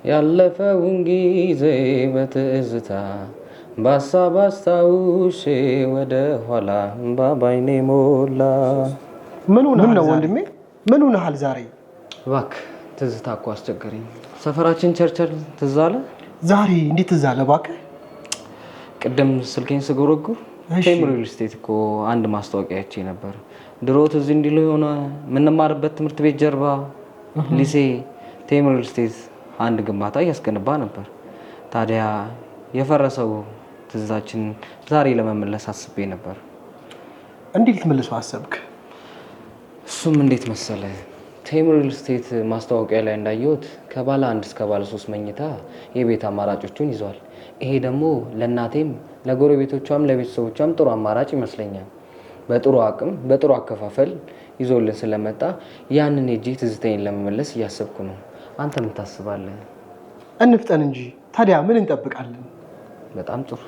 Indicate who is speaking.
Speaker 1: ያለፈውን ጊዜ በትዝታ በሀሳብ አስታውሼ ወደ ኋላ እምባ ባይኔ ሞላ።
Speaker 2: ምን ነው ወንድሜ? ምን ሆነሃል ዛሬ?
Speaker 1: እባክህ ትዝታ እኮ አስቸገረኝ። ሰፈራችን ቸርቸር ትዝ አለ።
Speaker 2: ዛሬ እንዴት ትዝ አለ እባክህ?
Speaker 1: ቅድም ስልኬን ስጎረጉር ቴምር ሪል ስቴት እኮ አንድ ማስታወቂያ አይቼ ነበር። ድሮ ትዝ እንዲሉ የሆነ የምንማርበት ትምህርት ቤት ጀርባ ሊሴ ቴምር ሪል ስቴት አንድ ግንባታ እያስገነባ ነበር። ታዲያ የፈረሰው ትዝታችን ዛሬ ለመመለስ አስቤ ነበር።
Speaker 2: እንዴት ልትመልሰው አሰብክ?
Speaker 1: እሱም እንዴት መሰለ፣ ቴምር ሪል ስቴት ማስታወቂያ ላይ እንዳየሁት ከባለ አንድ እስከ ባለ ሶስት መኝታ የቤት አማራጮቹን ይዟል። ይሄ ደግሞ ለእናቴም ለጎረቤቶቿም ለቤተሰቦቿም ጥሩ አማራጭ ይመስለኛል። በጥሩ አቅም በጥሩ አከፋፈል ይዞልን ስለመጣ ያንን ሄጄ ትዝታዬን ለመመለስ እያሰብኩ ነው። አንተ ምን ታስባለህ?
Speaker 2: እንፍጠን እንጂ ታዲያ ምን እንጠብቃለን?
Speaker 1: በጣም ጥሩ።